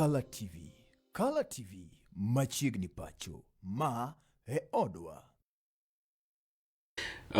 Kala TV. Kala TV machiegni pacho. Ma e odwa.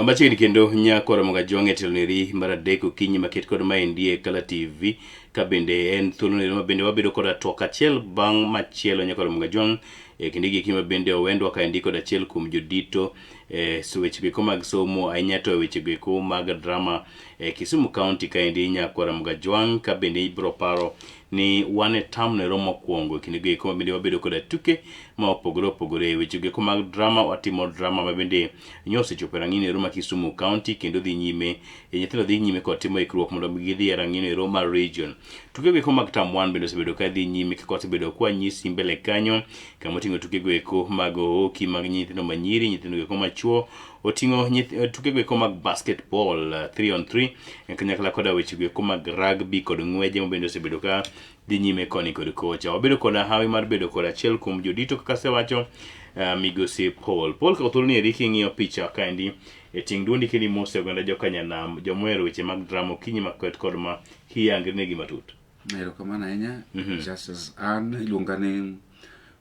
Machiegni kendo nyako Ramogi Ajwang' e telo neri mar adek okinyi maket kod maendi e Kala TV ka bende en thuolo neri ma bende wabedo koda twak achiel bang' machielo nyako Ramogi Ajwang' e kinde gi eki ma bende owendwa kaendi kod achiel kuom jodito e weche goeko mag somo ahinya to e weche goeko mag drama e Kisumu County kaendi nyako Ramogi Ajwang' ka bende ibiro paro ni wan e term nero mokwongo e kinde go eko ma bende wabedo koda tuke ma opogore opogore e weche go eko mag drama. Watimo drama ma bende nyosechopo e rang'iny ero ma Kisumu County kendo dhi nyime e nyithindo dhi nyime kod timo ikruok mondo mi gidhi e rang'iny ero mar region. Tuke go eko mag term 1 bende osebedo ka dhi nyime kaka wasebedo kwa nyisi mbele kanyo, kama oting'o tuke go eko mag hockey mag nyithindo manyiri, nyithindo go eko machuo, oting'o tuke go eko mag basketball 3 on 3 kanyakla koda weche go eko mag rugby kod ng'weje ma bende osebedo ka dhi nyime koni kod kocha. Wabedo koda hawi mar bedo kod achiel kuom jodito kaka asewacho, migosi Paul. Paul, ka thuolo ni eri king'iyo picha kaendi e ting' duondi kendo imose oganda jokanyanam jomohero weche mag drama okinyi maket kod ma kiyangri negi matut. Erokamano ahinya. Just as an iluonga ni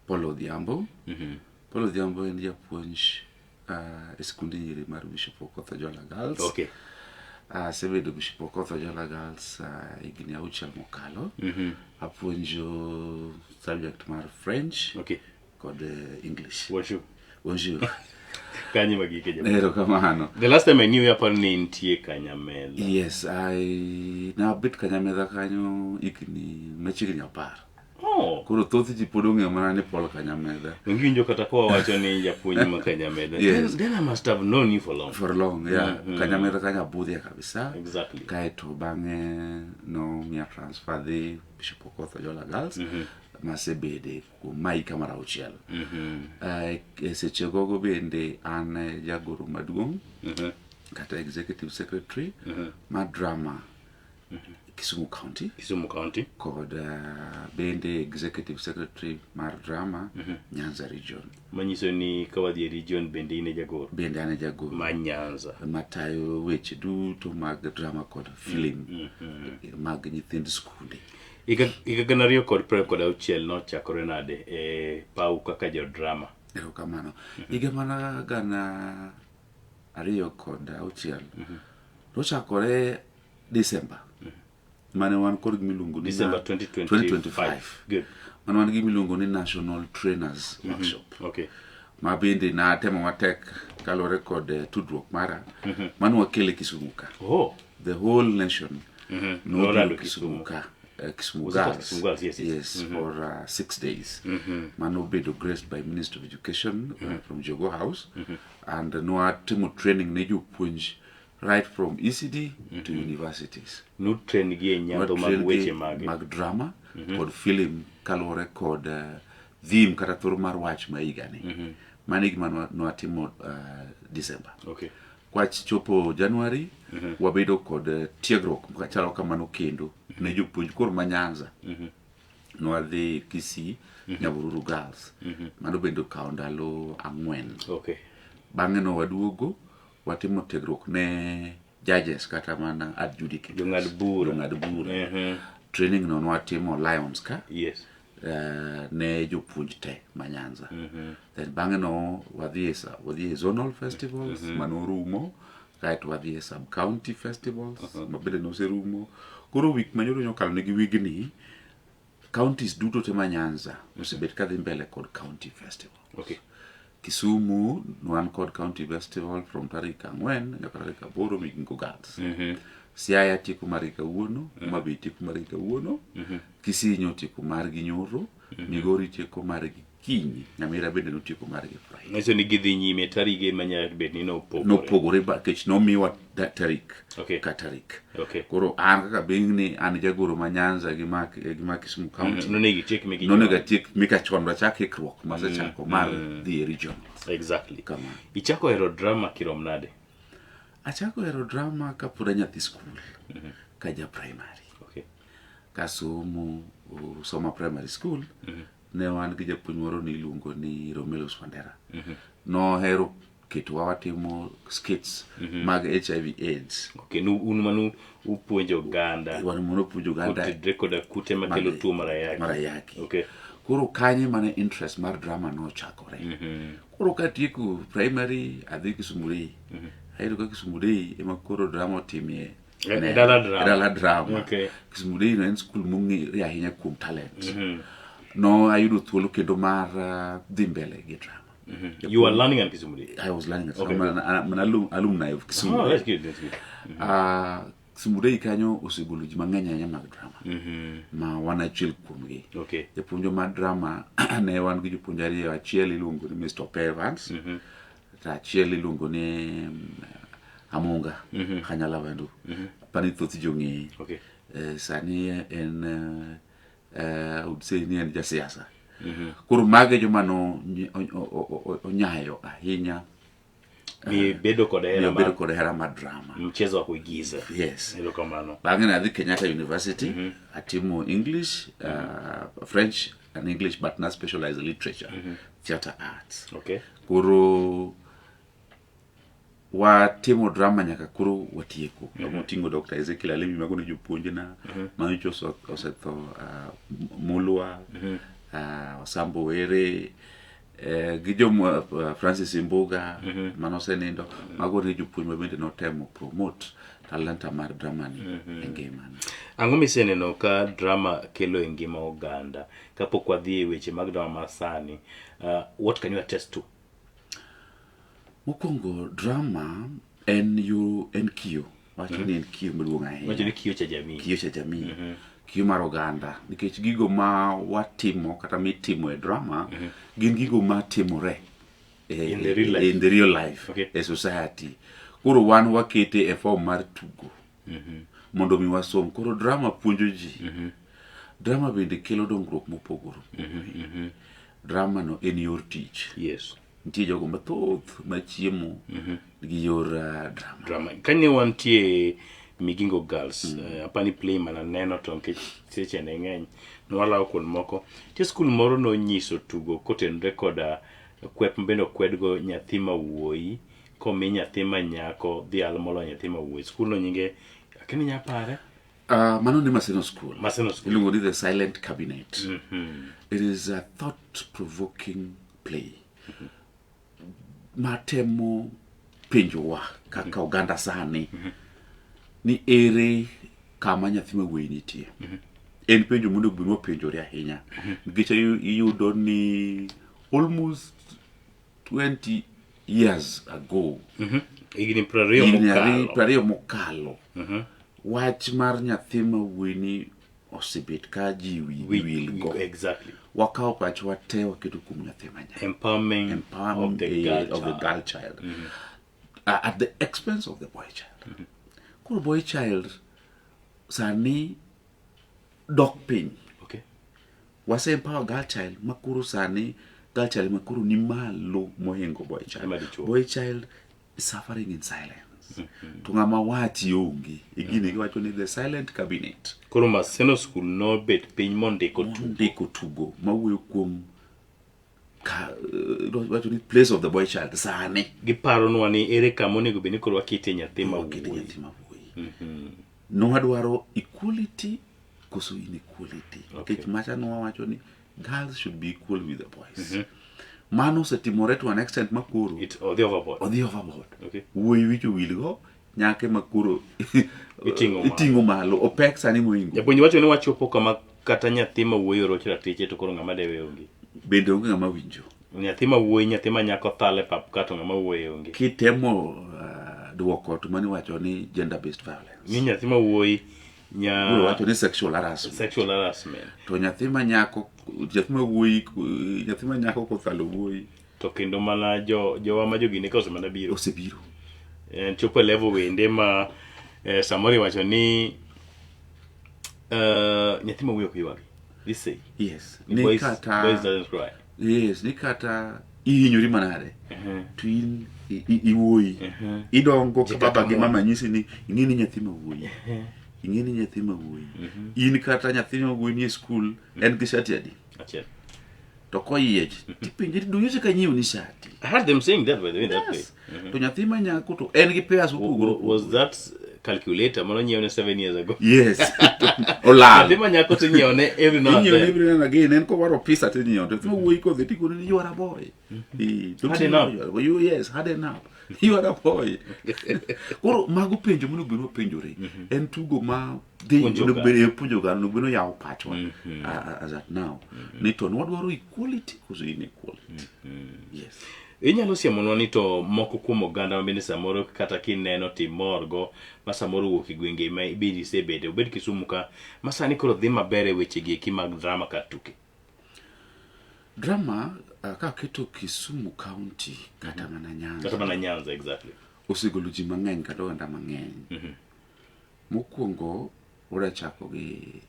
Paul Odhiambo. Paul Odhiambo en japuonj e skunde nyiri mar Bishop Okoth Ojola Girls. Asebedo Bishop Okoth Ojola Girls higni 6 mokalo. Apuonjo subject mar French kod English. Bonjour. Bonjour. Kanye magike japuonj? Erokamano. The last time I knew you, aparo ni nitie Kanyamedha. Yes, I nabet Kanyamedha kanyo higni machiegni 10. Oh. Koro thoth ji pod ong'eyo mana ni Paul Kanyamedha. Winjo kata kwa wacho ni japuonj ma Kanyamedha. Yes. Then I must have known you for long. For long, yeah. Kanyamedha kanyo abudhie kabisa. Kaeto bang'e nomiya transfer dhi Bishop Okoth Ojola Girls. Masebede kuom ma hika mar 6. E seche gogo bende an jagoro maduong' kata executive secretary mar drama Kisumu County. Kisumu County. Kod bende executive secretary mar drama Nyanza region. Manyiso ni ka wadhi e region bende in e jagoro. Bende an e jagoro. Ma Nyanza. Matayo weche duto mag drama kod film mag nyithind skunde. Higa 2026 nochakore nade e paw kaka jodrama? Erokamano. Higa mana 2006 nochakore December. Mane wan kod gima iluongo ni December 2025. 2025. Good. Mane wan gi gima iluongo ni National Trainers Workshop. Ma bende natemo matek kaluwore kod tudruok mara. Mane wakele Kisumu ka. The whole nation nobiro Norando Kisumu Kisumu. ka. Kisumu Was it Girls. Kisumu Girls? Yes, yes. Yes, for 6 days. Mano obedo graced by Minister of Education from Jogoo House. And nwatimo training ne jopuonj right from ECD to universities. Nutrain gi e nyadho mag Watrain gi weche mage? Mag drama kod film kaluwore kod theme kata thoro mar wach ma higani. Mano e gima nwatimo December. Kwach chopo January, wabedo kod tiegruok machalo kamano kendo ne jopuonj koro ma Nyanza. Nwadhi Kisii, Nyabururu Girls. Mano bende okawo ndalo 4. Bang'e no waduogo, watimo tiegruok ne judges kata mana adjudicators. Jong'ad bura. Jong'ad bura. Training no nwatimo Lions ka. Ne jopuonj te ma Nyanza. Then bang'e no wadhi e zonal festivals manorumo, kaeto wadhi e sub county festivals ma bende noserumo. Koro wik manyoro nyokalo nigi wigni, counties duto te ma Nyanza osebet kadhi mbele kod county festival. Kisumu wan kod county festival from tarik 4 nyaka tarik 8 Migingo Girls. Siaya tieko margi kawuono, Homa Bay tieko margi kawuono, Kisii nyotieko margi nyoro, Migori tieko margi kiny, Nyamira bende notieko margi Friday. Nyiso ni gidhi nyime tarige manyalo bet ni nopogore. Nopogore nikech nomiwa tarik ka tarik. Koro an kaka bingni an jagoro ma Nyanza gi ma Kisumu County. Nonego itiek migi Nonego chon. atiek mika chon wachak ikruok masechako mar dhi e region. Kamano. Ichako hero drama kirom nade? Achako hero drama kapod anyathi skul. Ka ja primary. Kasomo Soma Primary School. Ne wan gi japuonj moro ni iluongo ni Romelo Swandera. Nohero ketowa watimo skits mag HIV AIDS. Okay, un manu upuonjo oganda. Wan mono puonjo oganda. Otudre koda kute makelo tuo mar ayaki. Mar ayaki. Okay. Koro kanye mane interest mar drama nochakore. Koro katieko primary adhi Kisumu Day. Ayudo ka Kisumu Day ema koro drama otimie. E dala drama. E dala drama. Okay. Kisumu Day no en skul mong'ere ahinya kuom talent. No ayudo thuolo kendo mar dhi mbele gi drama. You were learning at Kisumu Day? I was learning at Okay. I'm an alumni of Kisumu Oh, Day. that's good, that's good. Kisumu Day kanyo osegolo ji mang'eny ahinya mag drama. Ma wan achiel kuomgi. Okay. Japuonjo mar drama ne wan gi jopuonj ariyo, achiel iluongo ni Mr. Evans, to achiel iluongo ni Amunga Kanyala Wendu. Apani thoth ji ong'eye. Okay. Sani en I would say ni en jasiasa. Koro mago e joma no onyayo ahinya. Mi bedo kod hera Mi bedo kod hera mar drama. Mchezo wa kuigiza. Yes. Erokamano. Bang'e ne adhi Kenyatta University, atimo English, French and English, but not specialized in literature, theater arts. Okay. Koro watimo drama nyaka koro watieko. Moting'o Dr. Ezekiel Alimi mago ne jopuonjna, manyocha osetho, Mulwa, Osambo Were, gi jom Francis Imbuga manosenindo, mago ne jopuonj ma bende notemo promote talanta mar drama ni e ngimana. Ang'o miseneno ka drama kelo e ngima oganda? Kapok wadhi e weche mag drama masani, what can you attest to? Mokwongo, drama en yo, en kiyo. Wacho ni en kiyo maduong' ahinya. Wacho ni kiyo cha jamii. Kiyo cha jamii. Kiyo mar oganda. Nikech gigo ma watimo kata mitimo e drama, gin gigo ma timore In the real life. in the real life, Okay. e society. Koro wan wakete e form mar tugo. Mondo mi wasom. Koro drama puonjo ji. Drama bende kelo dongruok mopogore opogore. Drama no en yor tich. Yes. Nitie jogo mathoth machiemo gi yor drama. Drama. Kane wantie Migingo Girls, apani play mana neno to nikech seche ne ng'eny, nwalawo kuond moko. Nitie skul moro nonyiso tugo kotenore koda kwep bende okwedgo nyathi ma wuoyi, komi nyathi ma nyako dhial moloyo nyathi ma wuoyi. Skul no nyinge, akia ni inya pare? Mano ni Maseno School. Maseno School. Iluongo ni The Silent Cabinet. It is a thought-provoking play. Matemo penjowa kaka oganda sani ni ere kama nyathi ma wuoyi nitie. En penjo monego bed ni wapenjore ahinya. Nikech iyudo ni almost 20 years ago, Higni 20 higni mokalo. 20 mokalo, wach mar nyathi ma wuoyi ni osebet ka ji wil go. Exactly. Wakawo pachwa te waketo kuom nyathi ma nyako. Empowerment of the girl of the child. girl child. At the expense of the boy child. Koro boy child sani dok piny. Okay. Wase empower girl child ma koro sani girl child ma koro ni malo mohingo boy child. Ema dichuo. Boy child is suffering in silence. To ng'ama wachi onge. E gini giwacho ni the silent cabinet. Koro Maseno School nobet piny mondiko tugo. Mondiko tugo mawuoyo kuom ka, wacho ni place of the boy child sani. Giparonwa ni ere kama onego bed ni koro wakete nyathi ma Wakete wuoyi. nyathi ma wuoyi. Nwadwaro equality koso inequality. Okay. Nikech macha nwawacho ni girls should be equal with the boys. Mano osetimore to an extent ma koro It odhi overboard. odhi overboard. Okay. Wuoyi wich owilgo, nyake ma koro Iting'o malo. iting'o malo. Opek sani mohingo. Japuonj wacho ni wachopo kama kata nyathi ma wuoyi orocho ratiche to koro ng'ama dewe onge. Bende onge ng'ama winjo. Nyathi ma wuoyi, nyathi ma nyako thale pap ka to ng'ama wuoyi onge. Kitemo duoko to mano iwacho ni gender based violence. Ni nyathi ma wuoyi Koro wacho ni sexual harassment. Sexual harassment. To nyathi ma nyako, nyathi ma wuoyi, nyathi ma nyako kothalo wuoyi. To kendo mana jowa ma jogine ka osemana biro. Osebiro. Chopo e level wende ma samoro iwacho ni nyathi ma wuoyi ok ywagi. This say. Yes. Ni Ni kata boys doesn't cry. Yes, ni kata ihinyori manade. To in iwuoyi. Idongo ka baba gi mama nyisi ni ing'e ni nyathi ma wuoyi. Ing'e ni nyathi ma wuoyi. In kata nyathi ma wuoyi ni e skul en gi shati adi? Achiel. To koyiech tipenje ni donge ka nyiewo ni shati. I heard them saying that by the way in that play. Yes. To nyathi ma nyako to en gi pairs mopogore Was that calculator mano nyiewo ne 7 years ago? Yes. Olal. Nyathi ma nyako to inyiewo ne every now and Inyiewo then. every now and again en kowaro pisa to inyiewo to nyathi ma wuoyi kodhi tikone ni you are a boy. Don't Harden you know up. you are a boy? Yes, harden up. You are a boy. Koro mago penjo monego bed ni wapenjore. En tugo ma dhi Puonjo onego oganda. bed e puonjo oganda onego bed ni oyawo pachwa as at now. Ni to nwadwaro equality koso inequality. Yes. Inyalo siemonwa ni to moko kuom oganda ma bende samoro kata kineno timorgo ma samoro owuok e gwenge ma bende isebede obed Kisumu ka ma sani koro dhi maber e weche gi eki mag drama kata tuke. Drama kaketo Kisumu County kata mana Nyanza. Kata mana Nyanza exactly. Osegolo ji mang'eny kata oganda mang'eny. Mokwongo wadwa chako gi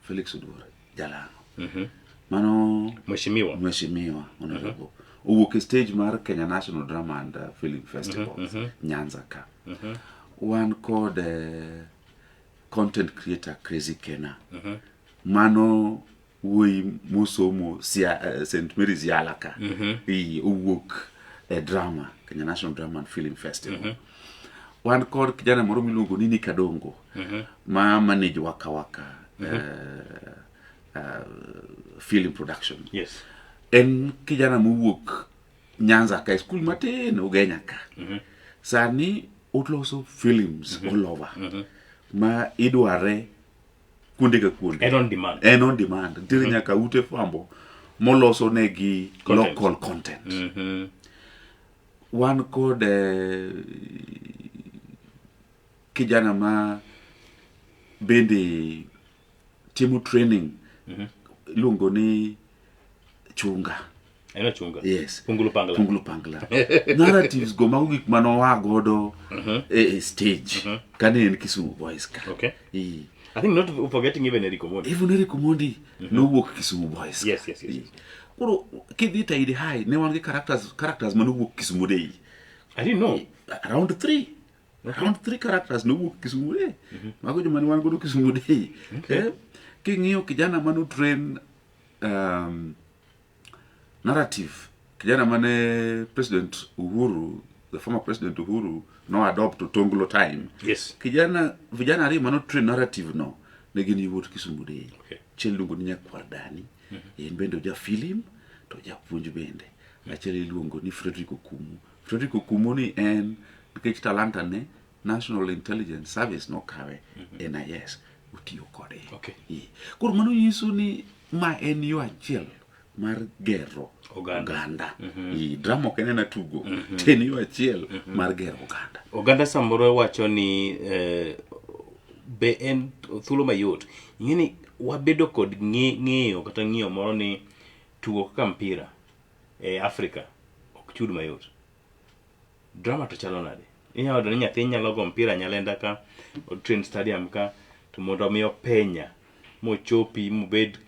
Felix Oduor Jalang'o. Mano Mheshimiwa. Mheshimiwa Honorable. Owuok e stage mar Kenya National Drama and Film Festivals Nyanza ka. Wan kod content creator Crazy Kena. Mano wuoyi mosomo St. Mary's Yala ka. Owuok e drama Kenya National Drama and Film Festival. Wan kod kijana moro miluongo ni Nick Adongo ma manage Waka Waka film production. En kijana mowuok Nyanza ka e skul matin Ugenya ka. Sani oloso films all over ma idware kuonde ka kuonde. En on demand. En on demand. Nitiere nyaka ute fwambo moloso negi Content. local content. Wan kod kijana ma bende timo training iluongo ni Chunga. En ochunga. Yes. Pungulu Pangla. Pungulu Pangla. Narratives go mago gik manoa godo e stage kane en Kisumu Boys ka. Okay. I I think not forgetting even Eric Omondi. Even Eric Omondi nowuok Kisumu Boys ka. Yes. Koro kidhi Tahidi High ne wan gi characters manowuok Kisumu Day. I didn't know. Around three. Around three characters nowuok Kisumu Day. Mago joma ne wan godo Kisumu Day. King'iyo kijana mano train narrative kijana mane President Uhuru, the former President Uhuru no adopt Otonglo time. Kijana vijana ariyo mano train narrative no ne gin yawuot Kisumu Day. Achiel iluongo ni Nyakwar Dani, en bende oja film to japuonj bende. Achiel iluongo ni Frederick Okumu. Frederick Okumu ni en nikech talanta ne National Intelligence Service nokawe NIS otiyo kode. Koro mano nyiso ni ma en yo achiel mar gero Oganda. oganda. Drama ok en ena tugo, to en yo achiel mar gero oganda. Oganda samoro wacho ni be en thuolo mayot. Ing'e ni wabedo kod ng'eyo kata ng'iyo moro ni tugo kaka mpira e Afrika ok chud mayot. Drama to chalo nade? Inyalo yudo ni nyathi nyalo go mpira Nyalenda ka, o train stadium ka, to mondo mi openya mochopi mobed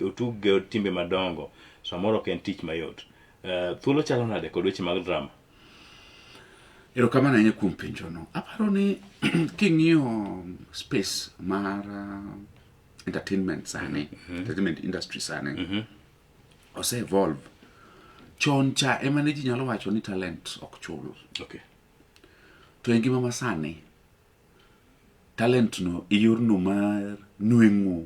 otug gi timbe madongo, samoro ok en tich mayot. Thuolo chalo nade kod weche mag drama? Erokamano ahinya kuom penjono. Aparo ni king'iyo space mar entertainment sani, entertainment industry sani, ose evolve. Chon cha ema ne ji nyalo wacho ni talent ok chul. To e ngima masani, talent no e yorno mar nweng'o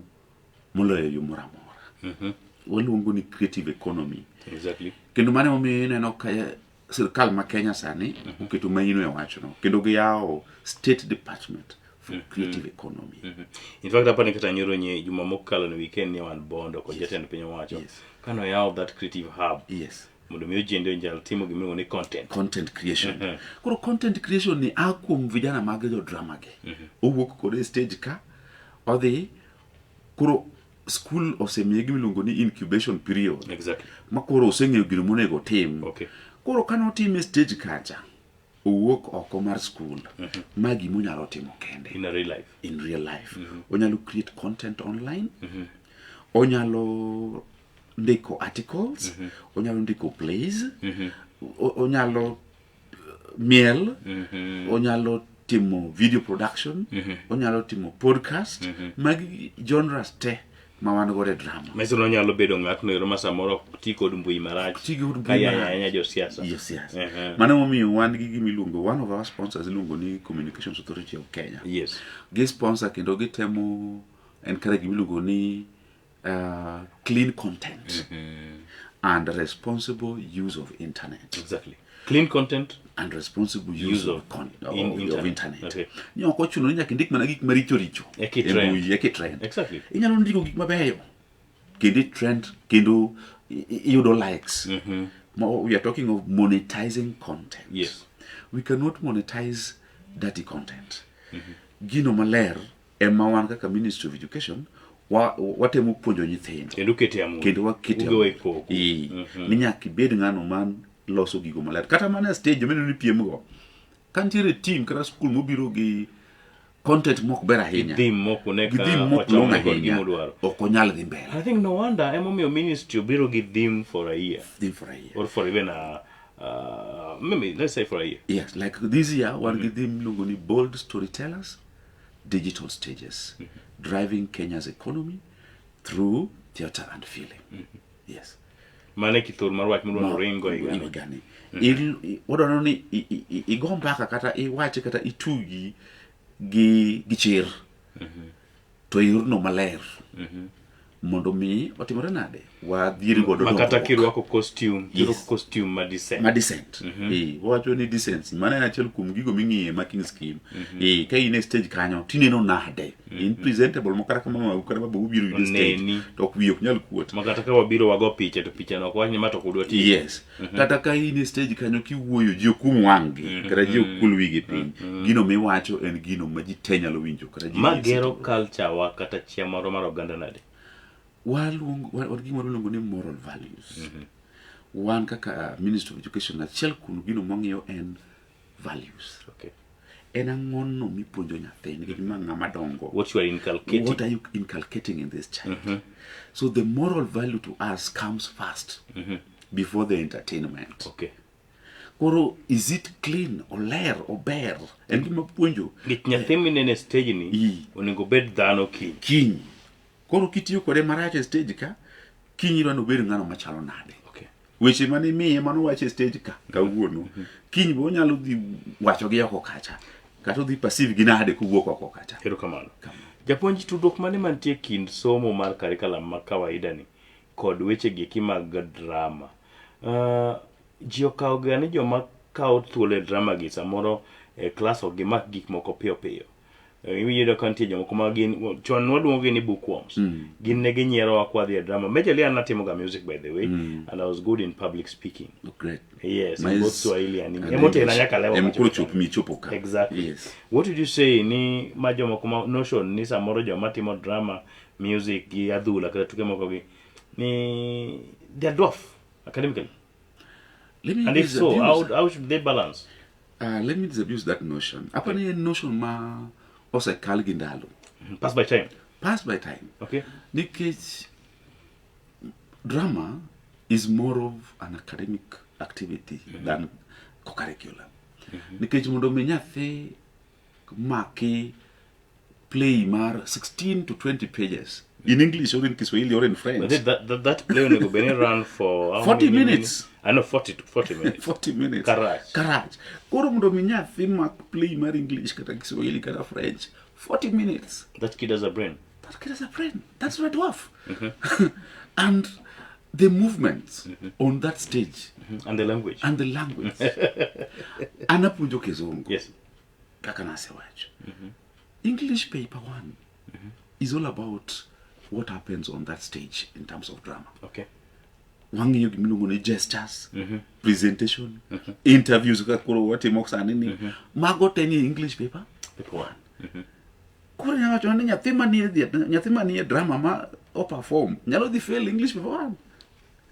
moloyo yo moro amora. Waluongo ni creative economy. Kendo mano emomiyo ineno ka sirkal ma Kenya sani oketo maino e wachno kendo giyawo State Department for Creative Economy. In fact, apani kata nyoro nye juma mokalo ni weekend ne wan Bondo kod jatend piny owacho. Kano yawo that creative hub. Mondo mi ojende onyal timo gimiluongo ni content. Content creation. Koro content creation ni a kuom vijana mag jo drama gi. Owuok kode e stage ka, odhi, koro school osemiye gimiluongo ni incubation period. Ma koro oseng'eyo gino monego otim. Koro kane otime e stage kacha, owuok oko mar school, ma gima onyalo timo kende. In a real life. In real life. Onyalo create content online. Onyalo ndiko articles. Onyalo ndiko plays. Onyalo miel. Onyalo timo video production. Onyalo timo podcast. Magi genres te Ma wan godo e drama. Manyiso ni onyalo bedo ng'atno ero ma samoro ok ti kod mbui marach. Ti kod mbui Kayanyo marach. ahinya josiasa. Josiasa. Ehe. Mano emomiyo wan gi gima iluongo, one of our sponsors iluongo ni Communications Authority of Kenya. Gi sponsor kendo gitemo encourage gima iluongo ni clean content and responsible use of internet. Exactly. Clean content and responsible use, Use of, of of internet. internet. Okay. Ni ok ochuno ni nyaka indik mana gik maricho richo. E ki E trend. mbui, e ki trend. Exactly. Inyalo ndiko gik mabeyo kendo i trend kendo iyudo likes. We are talking of monetizing content. We cannot monetize dirty content. Gino maler ema wan kaka Ministry of Education watemo puonjo nyithindo. Kendo ukete amuri. Kendo wakete Ugoyo amuri. koko. Ee. Ni nyaka ibed ng'ano man loso gigo maler. Kata mana e stage mineno ni piem go. Ka nitiere team kata school mobiro gi content mok ber ahinya. Gi theme mok one Gi ka theme mok ochomre long'o kod ahinya. gima odwaro. Ok onyal dhi mbele. I think no wonder emomiyo ministry obiro gi theme for a year. Theme for a year. Or for even a maybe let's say for a year. Yes, like this year wan gi theme miluongo ni Bold Storytellers, Digital Stages, Driving Kenya's Economy Through Theatre and Film. Yes. Mane kithur mar wach midwaro ringo higa ni. Higa ni. Wadwaro ni igo mbaka kata iwache kata itugi gi chir. To yorno maler. Mondo mi otimore nade? Wadhier godo Ma kata dongruok. kirwako costume, Yes. kirwako costume ma decent. Ma decent. Wawacho ni decency. Mano en achiel kuom gigo ming'iye marking scheme. Ka in e stage kanyo, tineno nade? In presentable ma kata ka mama kata babau obiro yudo stage, Oneni. to ok wiyi ok nyal kuot. Ma kata ka wabiro wago picha to picha no ok wach ni ma to ok udwa tiyo. Yes. Kata ka in e stage kanyo kiwuoyo, ji ok um wang'gi, kata ji ok kul wigi piny. Gino miwacho en gino ma ji te nyalo winjo, kata ji Ma nie gero stage. culture wa kata chia moro mar oganda nade? Waluongo, wan gima waluongo ni moral values. Wan kaka Ministry of Education, achiel kuom gino mwang'iyo en values. En ang'ono mipuonjo nyathi nikech ma ng'ama dongo. What you are inculcating. What are you inculcating in this child? So the moral value to us comes first before the entertainment. Koro is it clean, oler, ober? En gima puonjo. Nikech nyathi mineno e stage ni, onego obed dhano kiny. Kiny. Koro kitiyo kode marach e stage ka, kiny idwa ni obed ng'ano machalo nade. Weche mane imiye mano wacho e stage ka, kawuono. Kiny be onyalo dhi wacho gi oko kacha. Kata odhi perceive gi nade kowuok oko kacha. Erokamano. Japuonj, tudruok mane mantie kind somo mar curriculum ma kawaida ni kod weche gi eki mag drama? Ji okawo ga ni joma kawo thuolo e drama gi samoro e class ok gimak gik moko piyo piyo. Iyudo ka nitie jomoko ma gin, chon waluongo gi ni bookworms. Gin ne ginyierowa kwa dhi e drama. Majorly an natimo ga music, by the way, and I was good in public speaking. Oh, great. Yes, in Nice. both Swahili and English. And Emo tena English. nyaka level Emo machopo koro ka. chop michopo ka. Exactly. Yes. What would you say ni ma jomoko ma notion ni samoro joma timo drama, music gi adhula kata tuke moko gi ni they are dwarf academically? Let me And if so, disabuse how should they balance? Let me disabuse that notion. Apa ni en notion ma osekal gi ndalo. Pass by time. Pass by time. Nikech drama is more of an academic activity than co-curricular. Nikech mondo mi nyathi maki play mar 16 to 20 pages in English or in Kiswahili or in French. But that play onego bed ni run for how 40 many minutes. minutes? I know 40 to 40 minutes. 40 minutes. Karach. Karach. Koro mondo mi nyathi mak play mar English kata Kiswahili kata French, 40 minutes. That kid has a brain. That kid has a brain. That's not a dwarf. And the movements on that stage. And the language. And the language. An apuonjo Kizungu. Kaka nasewacho. English paper 1 is all about what happens on that stage in terms of drama. Wang'iyo gima iluongo ni gestures, presentation, interviews kaka koro watimo sani ni. Mago te ni English paper Paper 1. Koro inyalo wacho ni nyathi manie drama ma o perform nyalo dhi fail English paper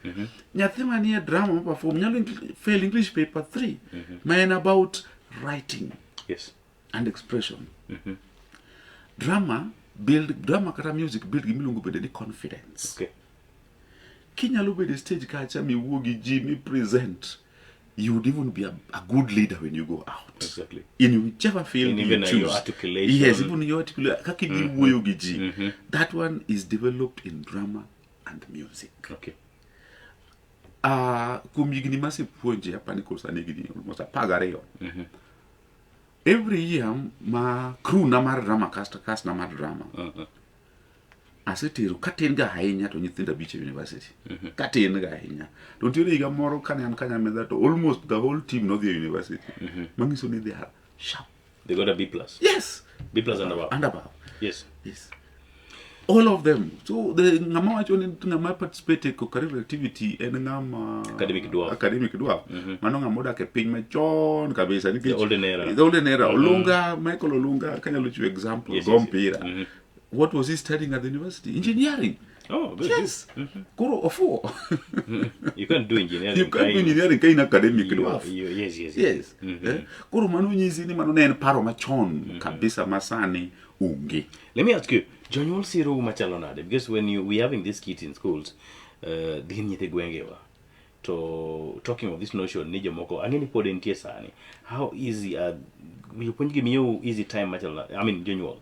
1. Nyathi manie drama ma perform nyalo fail English paper 3. Ma en about writing. And expression. Drama build, drama kata music build gima iluongo bende ni confidence. Kinyalo bedo e stage kacha miwuo gi ji, mi present, You would even be a good leader when you go out. In whichever field In you even, choose. your articulation. Yes, even your articulation. Kaka idhi wuoyo gi ji. That one is developed in drama and music. Kuom higni masepuonje, apani koro sani higni almost 12. Every year ma crew na mar drama, cast na mar drama, asetero katin ga ahinya to nyithindo 5 e university. Katin ga ahinya. To nitiere higa moro kane an Kanyamedha to almost the whole team nodhi e university. Manyiso ni they are sharp. They got a B plus. Yes. B plus and above. And above. Yes. Yes. All of them. So the ng'ama wacho ni ng'ama participate e co-curricular activity en ng'ama Academic dwarf. Academic dwarf. Mano ng'ama odak e piny machon kabisa nikech The olden era. The olden era. Olunga, Michael Olunga, kanyalo chiwo example, go mpira. What was he studying at the university? Engineering. Oh, good. Yes. Koro ofuo. You can't do engineering. You can't do engineering ka in academic dwarf. Yes. Yes. Koro mano nyisi ni mano ne en paro machon kabisa masani onge. Let me ask you, jonyuol siro machalo nade? Because when we having these kids in schools, gin nyithi gwengewa. To talking of this notion ni jomoko, ang'e ni pod entie sani. How easy are jopuonj gi miyo easy time machalo nade? I mean jonyuol.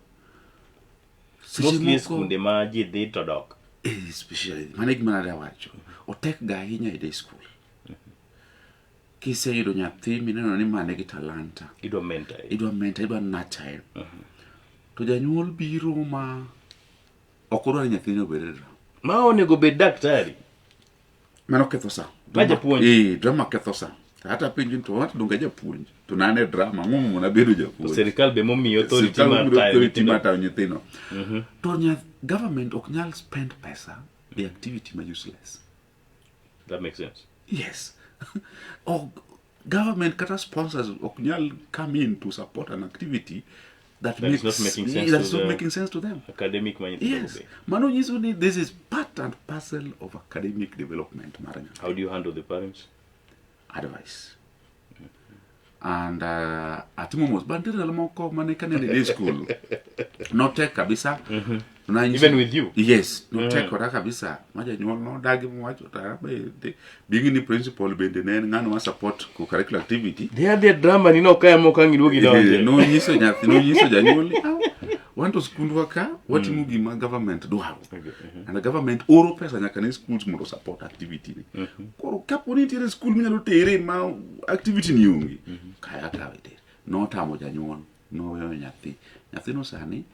Mostly skunde ma ji dhi to dok. Especially, mano e gima nadwa wacho. Otek ga ahinya e day school. Kiseyudo nyathi mineno ni mane gi talanta. Idwa mentor. Idwa mentor, idwa nurture. To janyuol biro ma ok odwar ni nyathine obed e drama. Ma onego bed daktari. Mano ketho sa. Ma japuonj. Drama ketho sa. Hata penjo to wat donge japuonj. To nane drama, ang'o momiyo nabedo japuonj? To sirikal be momiyo authority Sirikal mar momiyo tayo authority nyithindo. mar tayo nyithindo. To government ok nyal spend pesa e activity ma useless. That makes sense. Yes. Or government kata sponsors ok nyal come in to support an activity that, That is makes, not making sense that to is not the making sense to them. Academic ma nyithindo Yes. be. Mano nyiso ni this is part and parcel of academic development mar nyathi. How do you handle the parents? Advice. And atimo mos. But nitiere ndalo moko mane kane e day school. Notek kabisa. Nanyiso- Even with you? Yes, notek koda kabisa. Ma janyuol nodagi mowacho to abe being ni principal bende ne en ng'ano ma support co-curricular activity. They had their drama ni no kaya moko ang' iduogi donje. Nonyiso nyathi, nonyiso janyuol ni, "Ah, wan to skundwa ka watimo gima government dwaro." And the government oro pesa nyaka ne schools mondo support activity ni. Koro kapo ni nitiere school minyalo tere ma activity ni onge, kaya kawe tere. Notamo janyuol, noweyo nyathi. Nyathino sani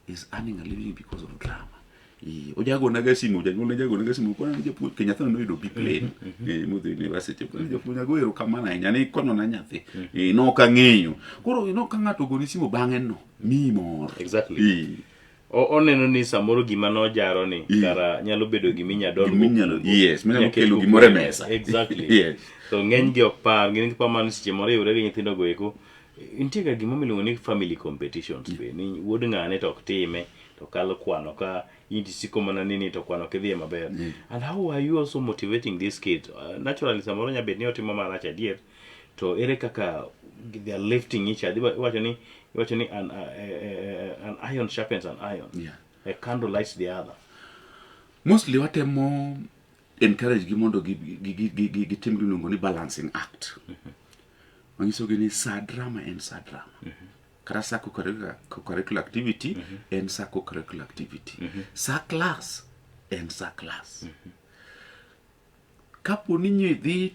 is earning a living because of drama. Ojagonaga simu, janyuol ne jagonaga simu, kona ni japuonj, ke nyathino noyudo B plane, modhi university. Kona ni japuonj ago erokamano ahinya, ne ikonyona nyathi. Nok ang'eyo. Koro ino ka ng'ato ogoni simu bang'e no, miyi mor. Oneno ni samoro gima nojaro ni kara nyalo bedo gima inyalo Gima inyalo, yes, minyalo kelo gimoro e mesa. Exactly. To ng'eny gi ok par, gin giparo mana ni seche moro riwre gi nyithindo go eko. Nitie ga gima miluongo ni family competitions be, ni wuod ng'ane to ok time, to kalo kwano ka in tisiko mana nini to kwano ok idhiye maber. And how are you also motivating these kids? Naturally samoro nya bet ni otimo marach adier, to ere kaka they are lifting each other. Iwacho ni an iron sharpens an iron. A candle lights the other. Mostly watemo encourage gi mondo gitim gimiluongo ni balancing act. Wanyisogi ni sa drama en sa drama. Kata sa co-curricular activity en sa co-curricular activity. Sa class en sa class. Kapo ni nyi dhi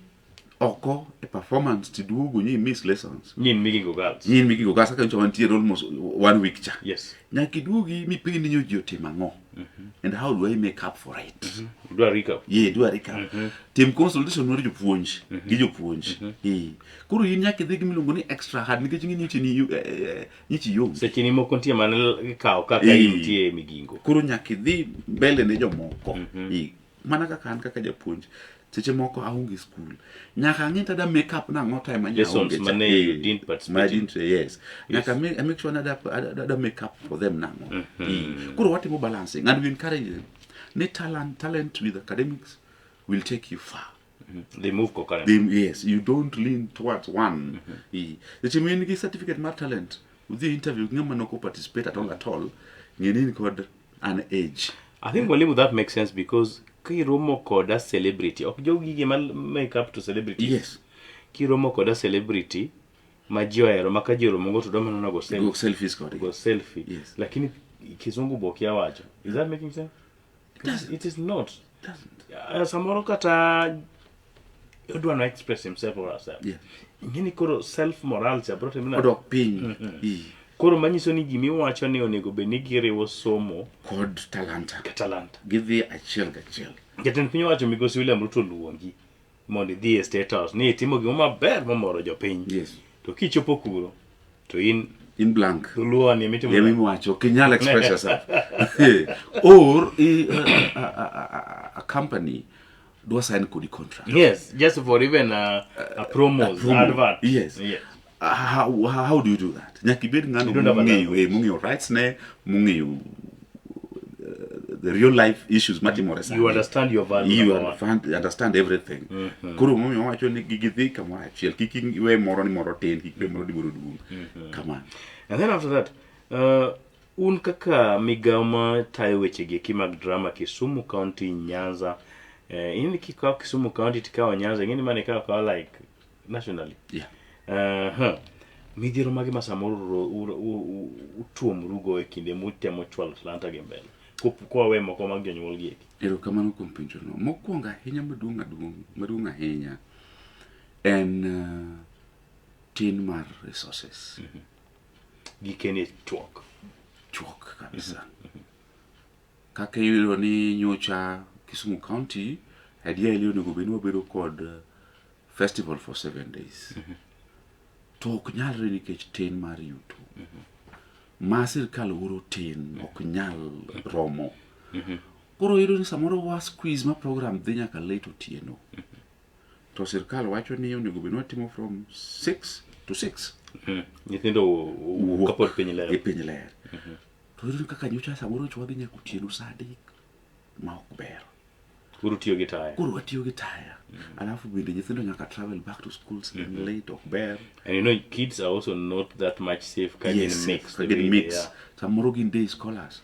oko e performance tiduogo nyi miss lessons. Nyin Migingo Girls. Nyin Migingo Girls kaka nyocha wantiere almost 1 week cha. Yes. Nyaka iduogi mipenj ni ji otimo ang'o. And how do I make up for it? Do a recap. Yeah, do a recap. Tim consultation mar jopuonj gi jopuonj. Koro in nyaka idhi gi miluongo ni extra hard nikech ing'e nyichi ni nyichi yom. Seche ni moko nitie mane ikawo kaka intie e Migingo. Koro nyaka idhi mbele ne jomoko. Mana kaka an kaka japuonj, seche moko aonge school. Nyaka ang'e tada make up nang'o time mane Lessons aonge cha. mane you didn't participate Ma in. didn't, yes. Nyaka I make sure nada make up for them nang'o. Koro watimo balancing and we encourage them. Ni talent with academics will take you far. They move concurrently. Yes, you don't lean towards one. Seche ma in gi certificate mar talent, udhi interview gi ng'ama nok participate at all at all, ng'e ni in kod an age. I think Mwalimu, that makes sense because kiromo koda celebrity, ok jogi gima make up to celebrities. Yes. Kiromo kod a celebrity ma ji ohero ma ka ji oromogo to dwa mana nogo selfie. Go selfies kodgi. Go selfie. Yes. Lakini kizungu be okia wacho. Is that making sense? Doesn't. It is not. Doesn't. Samoro kata odwa no express himself or herself. Yeah. Ing'eni koro self moral cha bro timna. Odok piny. Ii. Koro manyiso ni gimiwacho ni onego bed ni giriwo somo Kod talanta. ka talanta. Gidhi achiel gachiel. Jatend piny owacho migosi William Ruto luongi mondo idhi e State House ni itimo gima maber momoro jopiny. Yes. To kichopo kuro to in In blank. dholuo ni emitimo. Emi miwacho ok inyal express yourself. Or a company dwa sign kodi contract. Yes, just for even a promos, promo. advert. Yes. Yes. How do you do that? Nyaka ibed ng'ano You don't have a mong'eyo language. mong'eyo rights ne, mong'eyo the real life issues matimore sani. You understand your value. You number one. understand everything. Koro momiyo wawacho ni gigi dhi kamoro achiel, kik iwe moro ni moro tin, kik iwe moro ni moro duong'. Kamano. And then after that, un kaka migawo ma tayo weche gi eki mag drama Kisumu County, Nyanza, in kikawo Kisumu County tikawo Nyanza, ing'eni mane ikawo akawa like nationally. Yeah. Midhiero mage ma samoro utuomrugo e kinde mutemo chwalo talanta gi mbele kowawe moko mag jonyuol gi eki. Erokamano kuom penjono. Mokwongo ahinya maduong' maduong' ahinya en tin mar resources. Gikeni chuok. Chuok kabisa. Kaka iyudo ni nyocha Kisumu County ideally onego bed ni wabedo kod festival for 7 days. To ok nyalre nikech tin mar yuto. Ma sirkal oro tin ok nyal romo. Koro iyudo ni samoro wa squeeze ma program dhi nyaka late otieno. To sirkal wacho ni onego bed ni watimo from 6 to 6. Nyithindo wuok kapod piny ler. E piny ler. To iyudo ni kaka nyocha samoro nyocha wadhi nyaka otieno saa 3 ma ok ber. Koro utiyo gi taya. Koro watiyo gi taya. Alafu bende nyithindo nyaka travel back to schools mm late ok ber. And you know kids are also not that much safe ka gin Yes, mix. ka the gin way mix. they are. Samoro gin day scholars.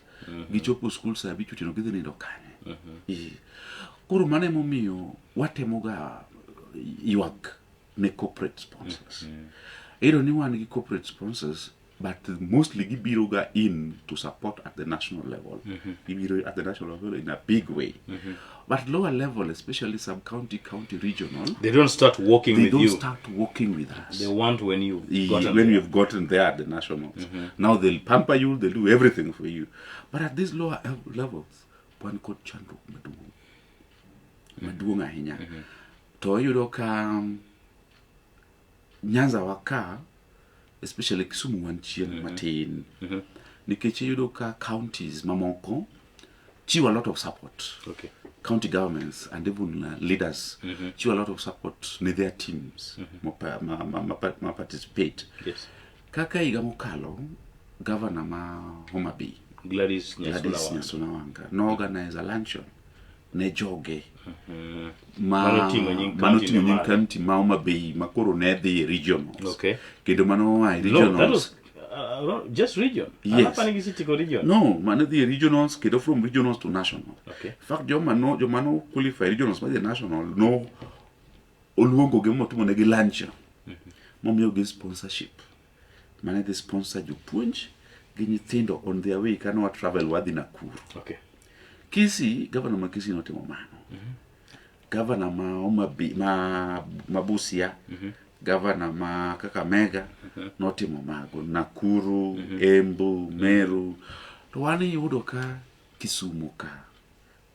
Gichopo school saa 5 otieno gidhi nindo kanye. Koro mano emomiyo watemoga ywak ne corporate sponsors. Iyudo ni wan gi corporate sponsors but mostly gibiro ga in to support at the national level. Gibiro at the national level in a big way. But lower level, especially sub-county, county, regional, They don't start working they with don't you. start working with us. They want when you've gotten when there. you've gotten there at the nationals. Now they'll pamper you, they'll do everything for you. But at these lower levels, wan kod chandruok maduong'. Maduong' ahinya. To iyudo ka Nyanza wa ka, especially Kisumu wan chien matin. Nikech iyudo ka counties mamoko chiwo a lot of support. Okay. County governments and even leaders chiwo a lot of support ne their teams ma participate. Yes. Kaka higa mokalo, governor ma Homa Bay, Gladys Gladys Nyasuna. Nyasuna Wanga, no organize a luncheon ne joge Manoting'o nying mano county ting'o ne nying malo. county ma Homa Bay ma koro ne dhi e regionals. Okay. Kendo mano oa e No, that regionals. was just region. Yes. Hapana gi city ko region. No, mano dhi e regionals kendo from regionals to national. Okay. In fact, joma no qualify regionals madhi e national no oluongo gi motimo negi luncheon. Momiyo gi sponsorship. Mane dhi sponsor jopuonj gi nyithindo on their way kane wa travel wadhi Nakuru. Okay. Kisii, governor ma Kisii notimo mano. Governor ma Homa Bay, ma Busia, governor ma Kakamega notimo mago. Nakuru, Embu, Meru. To wan iyudo ka Kisumu ka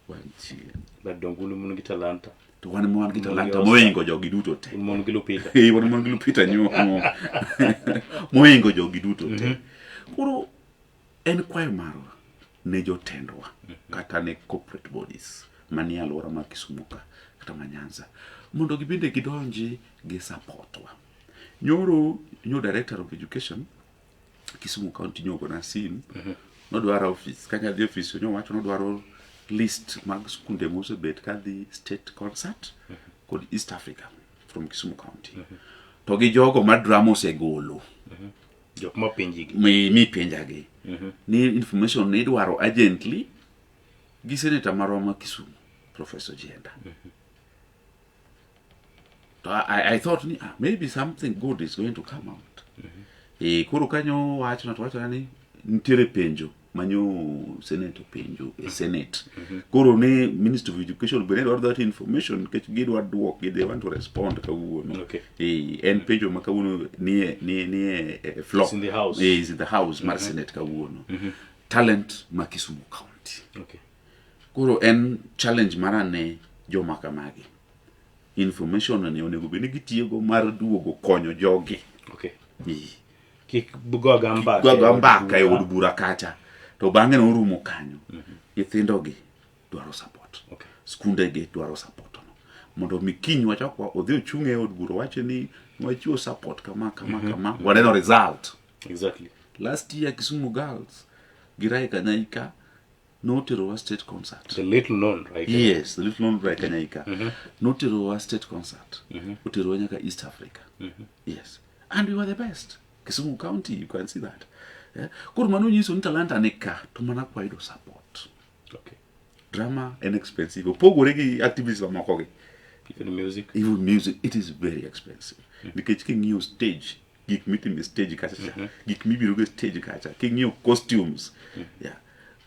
wantie. But dongulu mun gi talanta. To wan ma wan gi Mon gi talanta Oscar. mohingo jogi duto te. Un mon gi Lupita. Wan mon gi Lupita Nyong'o. Mohingo jogi duto te. Koro en kwayo marwa ne jotendwa kata ne corporate bodies manie alwora ma Kisumu ka kata ma Nyanza mondo gibende gidonji gi supportwa. Nyoro nyo director of education Kisumu County nyogona sim nodwaro office kanya dhi office nyowacho nodwaro list mag skunde mosebet kadhi state concert kod East Africa from Kisumu County. To gi jogo ma drama osegolo Jok ma penji gi. Mi penjagi ni information ni idwaro urgently gi senator marwa ma Kisumu Professor Jenda. To I thought ni maybe something good is going to come out. Koro kanyo wachna to wachona ni nitiere penjo manyo Senate openjo e Senate. Koro ne Ministry of Education bende dwaro that information nikech gidwa duok, they want to respond kawuono. En penjo ma kawuono nie floor. It's in the house. Is in the house mar Senate kawuono. Talent ma Kisumu County. Koro en challenge mara ne joma kamagi. Information ni onego bed ni gitiyogo mar duogo konyo jogi. Kik goga mbaka. Goga mbaka e od bura kacha. To bang'e norumo kanyo. Nyithindogi dwaro support. Skundegi dwaro support no. Mondo mi kiny wachak odhi ochung' e od bura wacho ni wachiwo support kama kama kama. Waneno result. Exactly. Last year Kisumu Girls gi Rai Kanyaika noterowa state concert. The little known Rai Kanyaika. Yes, the little known Rai Kanyaika. Noterowa state concert. Oterowa nyaka East Africa. Yes. And we were the best. Kisumu County, you can see that. Yeah. Koro mano nyiso ni talanta ni ka, to mana kwa yudo support. Drama en expensive. Opogore gi activities mamoko gi. Even music. Even music, it is very expensive. Nikech king'iyo stage, gik mitimo e stage kacha cha, gik mibiro go e stage kacha, king'iyo costumes, yeah.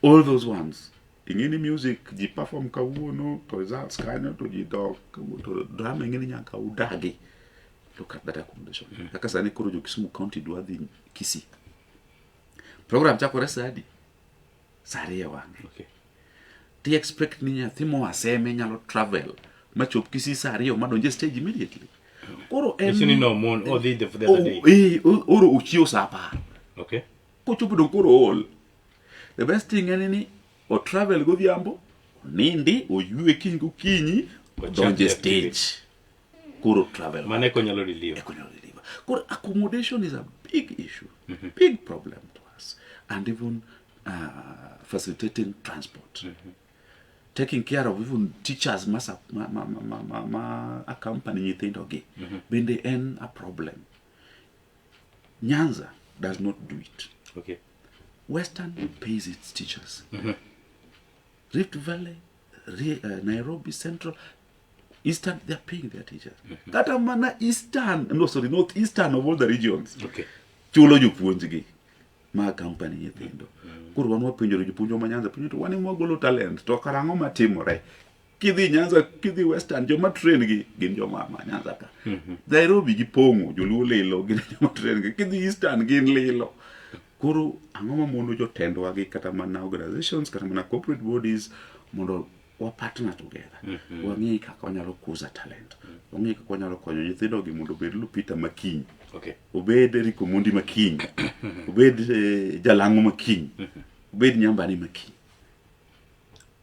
All those ones. Ing'e ni music, ji perform kawuono, to results kanyo, to ji dok, to drama ing'e ni nyaka udagi. Look at that accommodation. Kaka sani koro jo Kisumu County dwa dhi Kisii. Program chakore saa adi? Saa ariyo wang'e. Ti expect ni nyathi moa Seme nyalo travel machop Kisii saa ariyo madonje stage immediately. Koro en Nyiso ni no mon odhi the other day. Oro ochiew saa 10. Kochopo dong koro ool. The best thing en ni o travel godhiambo, onindi, oywe kiny gokinyi, odonje stage. Koro travel. Mane konyalo deliver. Konyalo deliver. Koro accommodation is a big issue, big problem to us, and even facilitating transport. Taking care of even teachers ma accompany nyithindogi bende en a problem. Nyanza does not do it. Western pays its teachers. Rift Valley, Nairobi Central, Eastern, they are paying their teachers. Kata mana Eastern, no sorry, Northeastern of all the regions. Chulo jopuonjgi ma company nyithindo. Koro wan wapenjore jopuonjwa ma Nyanza, penjo to wan ema wagolo talent, to karang'o matimore? Kidhi Nyanza, kidhi Western, joma train gi gin joma ma Nyanza ka. Nairobi gipong'o, joluo lilo, gin joma train gi. Kidhi Eastern gin lilo. Koro ang'o ma mono jotendwa gi kata mana organizations, kata mana corporate bodies mondo wa partner together. Wang'e kaka wanyalo kuza talent. Wang'e kaka wanyalo konyo nyithindo gi mondo obed Lupita makiny. Obed Eric Omondi makiny. Obed Jalang'o makiny. Obed Nyambani makiny.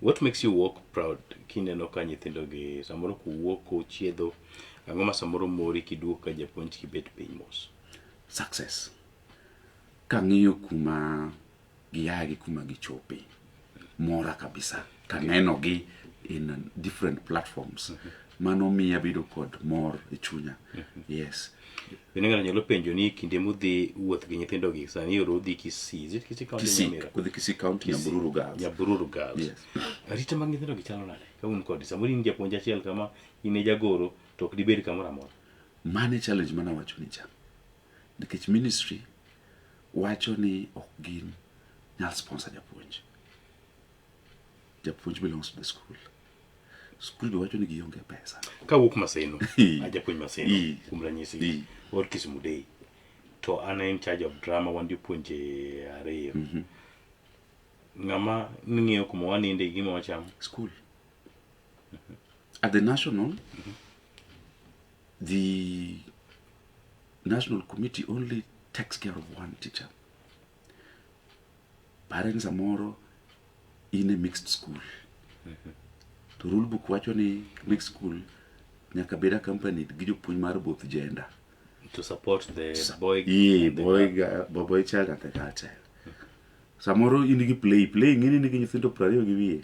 What makes you walk proud kineno ka nyithindo gi samoro kuwuok ochiedho, ang'o ma samoro mori kiduogo ka japuonj kibet piny mos? Success. Kang'iyo kuma gia gi kuma gichope, mora kabisa. Kaneno gi in different platforms. Mano miya bedo kod mor e chunya. Yes. Bende ng'ato nyalo penjo ni kinde mudhi wuoth gi nyithindo gi sani oro udhi Kisii. Is it Kisii County? Kisii, udhi Kisii County, Nyabururu Girls. Nyabururu Girls. Yes. Arita mag nyithindo gi chalo nade? Ka un kodi, samoro in japuonj achiel kama, in e jagoro, to ok dibed kamoro amora. Mano e challenge mane awacho ni cha. Nikech ministry wacho ni ok gin nyal sponsor japuonj. Japuonj belongs to the school. School be wacho ni gionge pesa. Kawuok Maseno, a japuonj Maseno, kuom ranyisi, or Kisumu Day, to an in charge of drama, wan jopuonje ariyo. Ng'ama ng'iyo kuma waninde gi gima wachamo? School. At the national, the national committee only takes care of one teacher. Parents samoro in a mixed school. To rule book wacho ni mixed school nyaka bed accompanied gi jopuonj mar both gender. To support the boy, yeah, boy child and the girl child. Samoro in gi play ing'eni nigi nyithindo 20 gi wiye.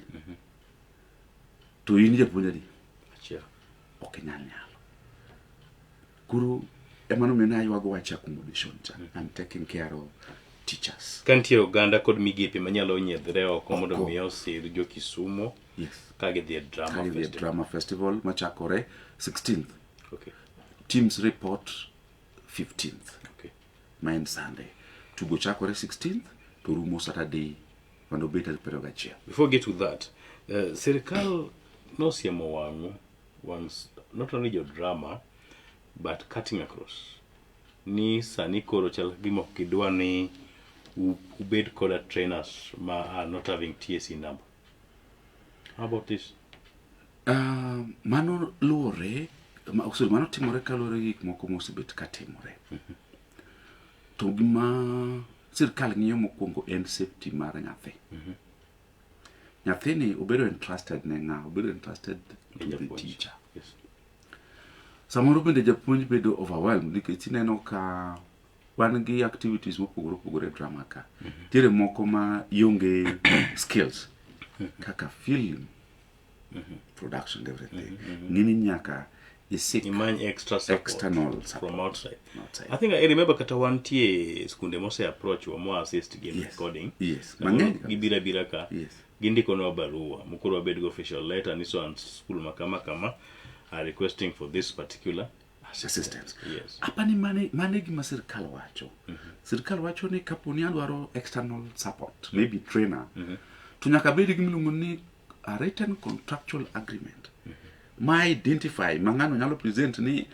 To in japuonj adi? Achiel. Ok inyal nyalo. Koro emano miyo naywago wach accommodation cha. I'm taking care of teachers. Ka nitie oganda kod migepe manyalo nyiedhre oko mondo mi osir jo Kisumo. Yes. Ka gidhi e drama festival. Drama festival machakore 16th. Teams report 15th. Okay. Ma en Sunday. Tugo chakore 16th to rumo Saturday mondo obed tarik 21. Before we get to that, sirikal nosiemo wang'u wang' not only jo drama but cutting across ni sani koro chal gima ok gidwa ni ubed koda trainers ma are not having TSC number. How about this? Mano luwore sorry, mano timore kaluwore gi gik moko mosebet ka timore. To gima sirkal ng'iyo mokwongo en safety mar nyathi. Nyathini obedo entrusted ne ng'a? Obedo entrusted to the Japuonj. teacher. Yes. Samoro bende japuonj bedo overwhelmed nikech ineno ka wan gi activities mopogore opogore e drama ka. Nitiere moko ma ionge skills kaka film production and everything. Ng'eni nyaka isik Imany extra support external support from outside. outside. I think I remember kata wantie skunde mose approach wa mo assist gi Yes. recording. Yes. Samoro Mang'eny kabisa. Gibira bira ka. Yes. Gindikonwa barua mokoro wabed go official letter ni so and school ma kama kama are requesting for this particular assistance. Yes. Apani mane gima sirkal wacho. Sirkal wacho ni kapo ni adwaro external support, maybe trainer, to nyaka bed gi gimiluongo ni a written contractual agreement ma identify ma ng'ano nyalo present ni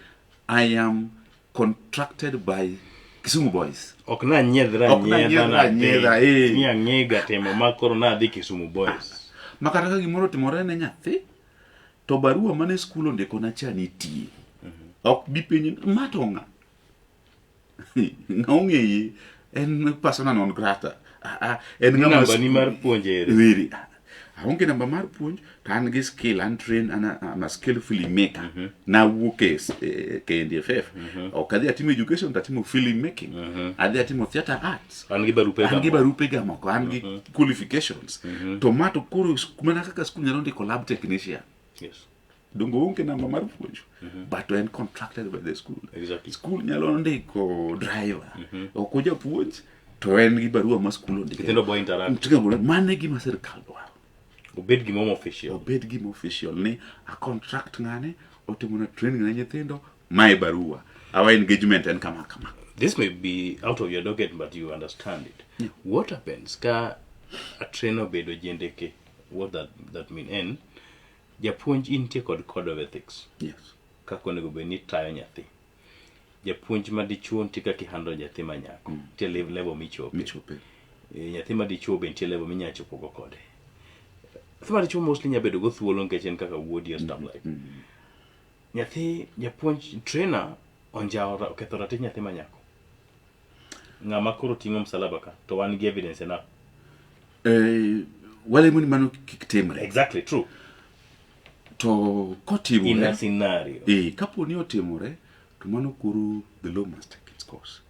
I am contracted by Kisumu Boys. Ok nanyiedhra Ok nanyiedhra anyiedha, eh. ni ang'ega timo ma koro nadhi Kisumu Boys. Ma kata ka gimoro otimore ne nyathi, to barua mane skul ondikona cha nitie. Ok bi penji ma to ng'a? Ng'a ong'eye? En persona non grata. Ah, ah, en Ni ng'ama namba ni skul- mar puonj ere. Weri. Aonge namba mar puonj to an gi skill, an train, an I'm a skilled film maker. Nawuok e KNDFF. Ok adhi atimo education to atimo film making. Adhi atimo theatre arts. An gi barupe An gi ga moko. barupe ga moko, an gi qualifications. To ma to koro mana kaka skul nyalo ndiko lab technician. Yes. Donge oonge namba mar puonj. But en contracted by the school. Exactly. School nyalo ndiko driver. Ok ojapuonj to en gi barua ma skul ondike. Nyithindo bo interact. Nyithindo bo mano e gima sirkal dwaro. Obed gima official. Obed gima official ni a contract ng'ane otimona training ne nyithindo mae barua. Our engagement en kama kama. This may be out of your docket but you understand it. Yeah. What happens ka a trainer obedo jendeke? What that mean? En japuonj intie kod code of ethics. Yes. Kaka onego bed ni tayo nyathi. Japuonj ma dichuo nitie kaka ihandle nyathi ma nyako. Nitie level michope. Michope. Nyathi ma dichuo be nitie level minyalo chopo go kode. Nyathi ma dichuo mostly nyalo bedo go thuolo nikech en kaka wuodi or stuff like. Nyathi japuonj trainer onjawo oketho ratich nyathi ma nyako. Ng'ama koro ting'o msalaba ka to wan gi evidence enough. Walemo ni mano kik timre. Exactly true. To kotimore In a scenario. Kapo ni otimore to mano koro the law must take its course.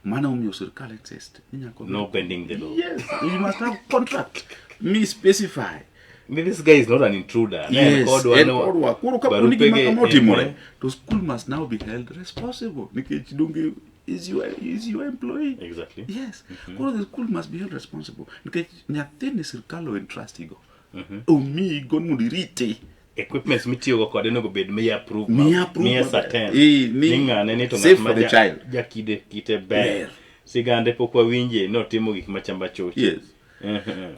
Mano omiyo sirkal exist. No bending the law. Yes, you must have contract. Me specify. This guy is not an intruder. Yes, en en kodwa. Koro kapo ni gima kama otimore, to school must now be held responsible. Nikech donge is your employee. Exactly. Yes. Koro the school must be held responsible. Nikech nyathini sirkal o entrust igo. Omiyi go mondo irite. Equipments mitiyogo kode onego bed mi approve. Mi approve Mi maber. certain. Ni Ni ng'ane ni to safe ng'at ma for the child. jakide kite ber. Ber. Sigande pok wawinje notimo gik machamba choche. Yes.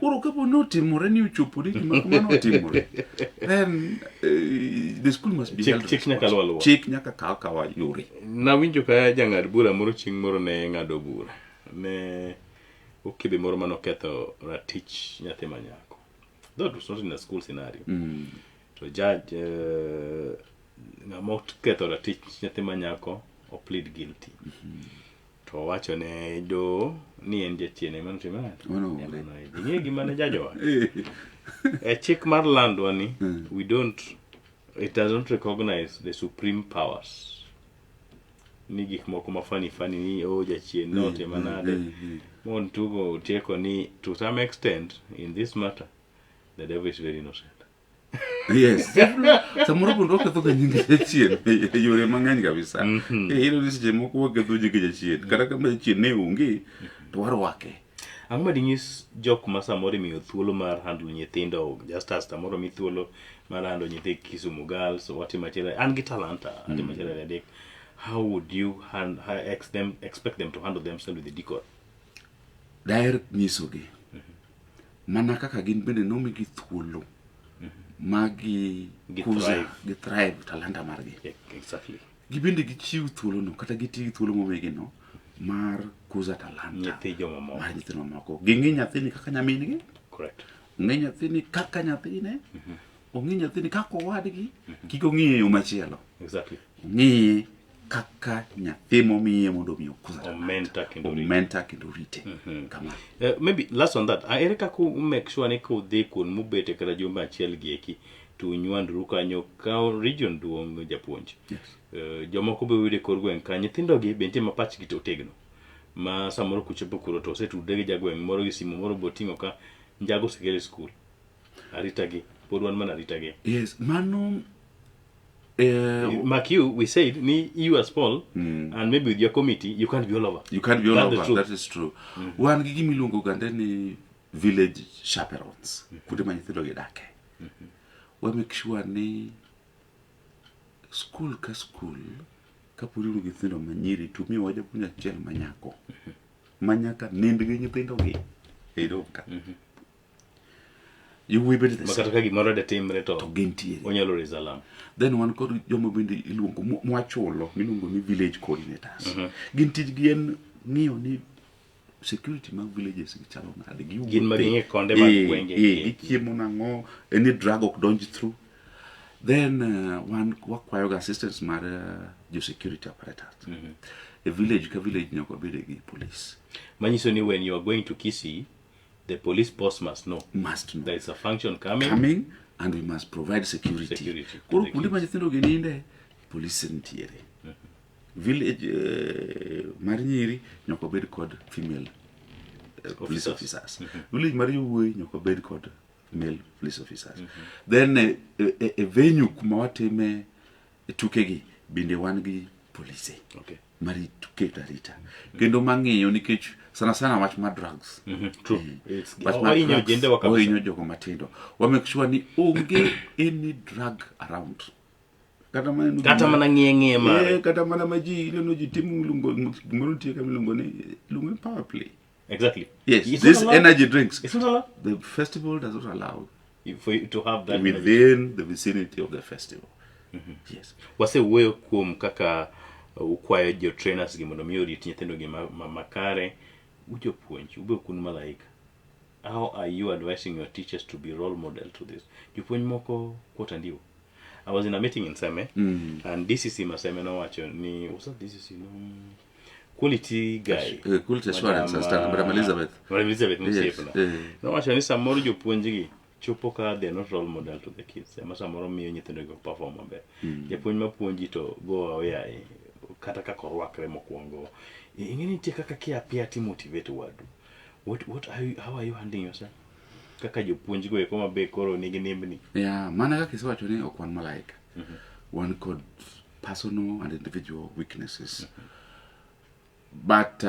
Koro kapo ni otimore ni ochopo ni gima kamano otimore, then the school must be held Chik nyaka responsible. luw aluwa. Chik nyaka kaw kawa yore. Nawinjo ka jang'ad bura moro chieng' moro ne ng'ado bura ne okebe moro mane oketho ratich nyathi ma nyako. Though it was not in a school scenario. To judge ng'ama oketho ratich nyathi ma nyako o plead guilty. To owacho ne doho ni en jachien ema notimo nade? Mano ong'ere. Ema no- Ing'e gima ne judge owacho? E chik mar landwa ni, we don't, it does not recognize the supreme powers. Ni gik moko ma funny funny ni oh jachien notimo nade. Mon tugo otieko ni to some extent in this matter the devil is very innocent. Yes. Samoro bende waketho ga nying jachien e yore mang'eny kabisa. Iyudo ni seche moko waketho nying jachien. Kata kama jachien ne onge to warwake. Ang'o ma dinyis jok ma samoro imiyo thuolo mar handle nyithindo just as samoro mi thuolo Marando nyithi Kisumu Girls, watimo achiel an gi talanta, atimo achiel ariyo adek. How would you hand, how ex them, expect them to handle themselves with the decor? Daher nyisogi mana kaka gin bende nomigi thuolo ma gi Gi kuza thrive. gi thrive talanta margi. Yeah, exactly. Gibende gichiw thuolono kata giti gi thuolo momigino mar kuza talanta Nyithi jomamoko. mar nyithindo mamoko. Ging'i nyathini kaka nyamin-gi, Correct. ong'i nyathini kaka nyathine, ong'i nyathini kaka owadgi, kik ong'iye e yo machielo. Exactly. Ong'iye kaka nyathi momiye mondo omi okuza talanta. Omenta kendo orite. Omenta kendo orite. Kamano. Maybe last on that, ere kaka u make sure ni kudhi kuond mubete kata jumbe achiel gi eki to unywandru kanyo ka region duong' japuonj. Yes. Jomoko be uyudo e kor gweng' ka nyithindo gi be nitie ma pachgi to otegno ma samoro kuchopo kuro to osetudre gi jagweng' moro gi simu moro boting'o ka njago osekel e skul. Arita gi pod wan mana arita gi. Yes, mano Mark you, we said ni you as Paul and maybe with your committee you can't be all over. You can't be all That's the over. truth. That is true. Wan gi gima iluongo gande ni village chaperons, kuonde ma nyithindo gi dake. Wa make sure ni skul ka skul kapo ni un gi nyithindo manyiri to miyowa japuonj achiel ma nyako ma nyaka nind gi nyithindo gi e room ka. Yawuoyi bende the Ma same. kata ka gimoro de timre to To gintiere. onyalo raise alarm. Then wan kod joma bende iluongo mwachulo miluongo ni village coordinators. Gin tijgi en ng'iyo ni security mag villages gi chalo nade. Giwuothe. Gin ma ging'e konde mag gwenge gi. Gichiemo nang'o, any drug ok donj through. Then wan wakwayo ga assistance mar jo security apparatus. E village ka village nyaka wabede gi police. Manyiso ni when you are going to Kisii, the police post must know. Must know. There is a function coming. Coming and we must provide security. Security to Koro the kuonde ma nyithindo gi ninde, police nitiere. Village mar nyiri nyaka obed kod female police Officers. officers. Village mar yawuoyi nyaka obed kod male police officers. Then e venue kuma watime tukegi bende wan gi polise Okay. marito keto arita kendo mang'iyo nikech sana sana wach mar drugs. True. It's Wach mar ohinyo drugs, ojendewa kabisa. ohinyo jogo matindo. Wa make sure ni onge any drug around. Kata mana Kata mana ng'iye ng'iye mare. Kata mana ma ji ineno ji timo iluongo gimoro nitie ka miluongo ni iluongo ni power play. Exactly. Yes, It's this not allowed. energy drinks. It's not allowed. The festival does not allow for you to have that energy. within the vicinity of the festival. Yes. Wasewuoyo kuom kaka ukwayo jo trainers gi mondo mi orit nyithindo gi makare. Ujopuonj, ube ok un malaika. How are you advising your teachers to be role model to this? Jopuonj moko kwota ndiwo. I was in a meeting in Seme, and DCC Maseme nowacho ni, was that DCC? No, quality guy. Quality assurance, Madam, assistant, Madam Elizabeth. Madam Elizabeth Yes, Mosiepna. Nowacho ni samoro jopuonj gi chopo ka they are not role model to the kids. Ema samoro miyo nyithindo gi ok perform maber. Japuonj mapuonji to go aoyaye kata kaka orwakre mokwongo. Ing'e ni nitie kaka kia pia ti motivate wadu. What are you, how are you handling yourself? Kaka jopuonj go eko mabe koro nigi nembni. Yeah, mana kaka isewacho ni ok wan malaika. Wan kod personal and individual weaknesses. But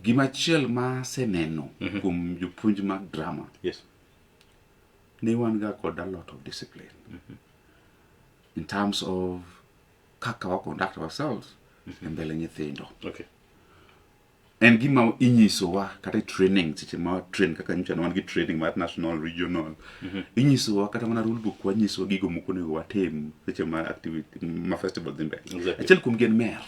gimachiel ma aseneno kuom jopuonj mag drama ni wan ga kod a lot of discipline in terms of kaka wa conduct ourselves e mbele nyithindo. En gima inyisowa kata e training seche ma train kaka nyocha ne wan gi training mar national regional. Inyisowa kata mana rule book wanyisowa gigo moko onego watim seche ma activity ma festival dhi mbele. Achiel kuom gi en mer.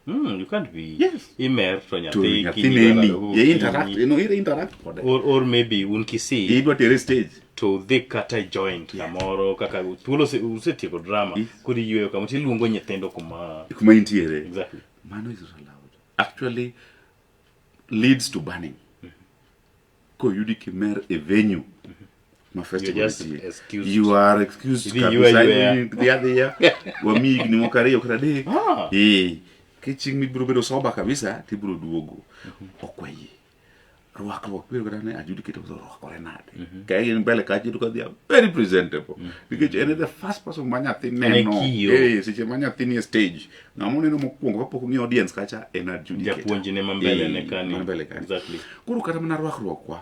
You can't be Yes. imer to To nyathi nyathi kiny neni. idwaro Ye gokinyi. interact, you interact kode. Or maybe un Kisii. Idwa tere stage. To dhi kata joint kamoro kaka thuolo usetieko drama. Koro iyweyo kama tiluongo nyithindo kuma Kuma intiere. Exactly. Mano is not allowed. Actually leads to banning. Koyudi kimer e venue ma festival You're just nitie. excused. You are excused Idhi kabisa. ywe yweya. Idhi adhiya. Wamiyi higni moko ariyo kata adek. Ka chieng' mibiro bedo sober kabisa tibiro duogo. Ok wayie. Rwakruok biro kata ne adjudicator orwakore nade. Ka in mbele kacha iyudo ka they are very presentable. Nikech en the first person ma nyathi En e neno. kiyo. Seche ma nyathi nie stage, ng'ama oneno mokwongo kapok ong'iyo audience kacha en adjudicator. Japuonjne ma mbele ne kani. Ma mbele kani. Exactly. Koro kata mana rwakruok kwa,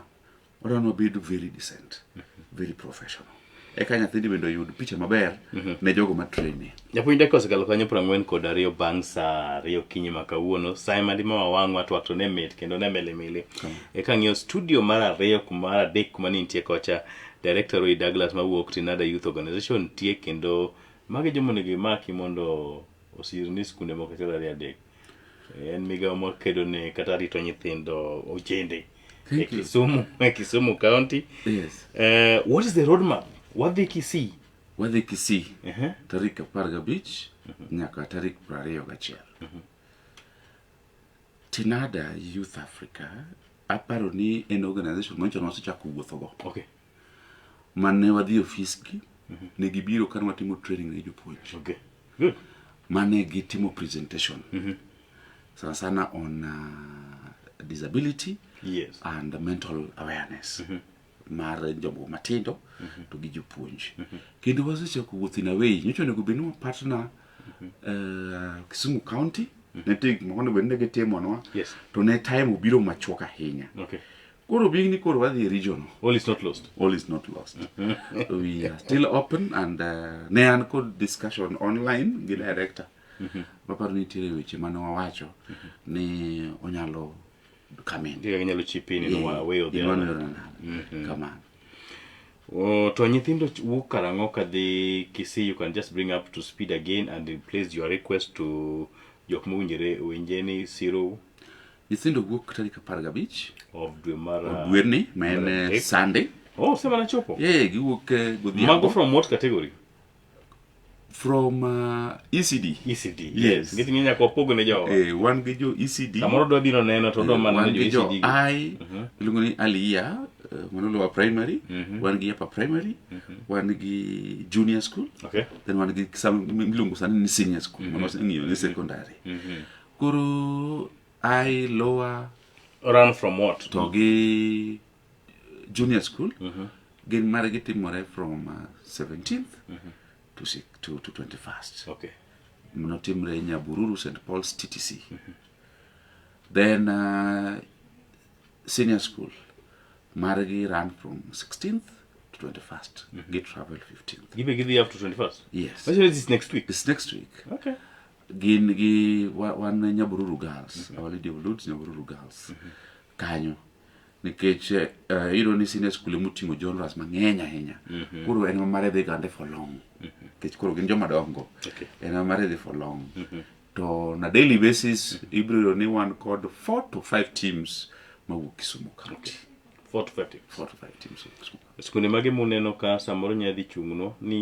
wadwa ni wabed very decent, very professional. Eka nyathini bende oyud picha maber ne jogo ma train. Japuonj, dakika osekalo kanyo 42 bang' saa 2 okinyi ma kawuono. Sa ema dima wawang' watwak to ne mit kendo ne milimili. Eka ng'iyo studio mar ariyo kuma mar adek kuma ne nitie kocha Director Roy Douglas mawuok Tinada Youth Organization nitie, kendo magi joma onego imaki mondo osir ni skunde moko achiel ariyo adek. En migawo makedo ne kata rito nyithindo ojende e Thank you. Kisumu, e Kisumu County. Yes. What is the roadmap? Wadhi Kisii. Wadhi Kisii tarik 15 nyaka tarik 21. Tinada Youth Africa aparo ni en organization manyocha nwasechako wuothogo. Mane wadhi e ofisgi, ne gibiro kane watimo training ne jopuonj. Okay. Good. Mane gitimo presentation. Sana sana on disability and mental awareness mar jogo matindo to gi jopuonj. Kendo wasechako wuoth in a way, nyocha onego bed ni wa partner Kisumu County, nitie gik moko onego bed ni ne gitimonwa, to ne time obiro machuok ahinya. Koro being ni koro wadhi e regional. All is not lost. All is not lost. We are still open and ne an kod discussion online gi director. Maparo ni nitiere weche mane wawacho ni onyalo come in. Nitie kaka inyalo chip in one way or the In one other. way or another. Kamano. Oh, to nyithindo wuok karang'o kadhi Kisii? You can just bring up to speed again and place your request to jok mowinjore winje ni siro. Nyithindo wuok tarik 15 of dwe mar dweni ma en mar adek. Sunday. Oh, semana chopo. Yeah, giwuok godhiambo. Mago from what category? From ECD. ECD. Yes. Ngeti ni nyaka wapog ne jowa. Wan gi jo ECD. Samoro dwa biro neno to dwa mana Wan jo gi jo ECD. I, iluongo ni Aliya, mano lower primary, wan gi upper primary, wan gi junior school. Then wan gi some miluongo sani ni senior school, mano ng'iyo ni secondary. Koro I lower run from what? To gi junior school, gin margi timore from 17th to 21st. Mano timre Nyabururu St. Paul's TTC. Then senior school margi run from 16th to 21st. Gi travel 15th. Gibe gidhi up to 21st? Yes. Actually, it's next week. It's next week. Okay. Gin gi wan Nyabururu Girls, Our Lady of Lourdes Nyabururu Girls. Kanyo. Nikech iyudo ni senior school emoting'o genres mang'eny ahinya. Koro en mare dhi gande for long. Nikech koro gin joma dongo. En mare dhi for long. To on a daily basis, ibiro yudo ni wan kod 4 to 5 teams mawuok Kisumu County. 4 to 5 teams. 4 to 5 teams mawuok Kisumu County. Skunde mage muneno ka samoro nya dhi chung'no ni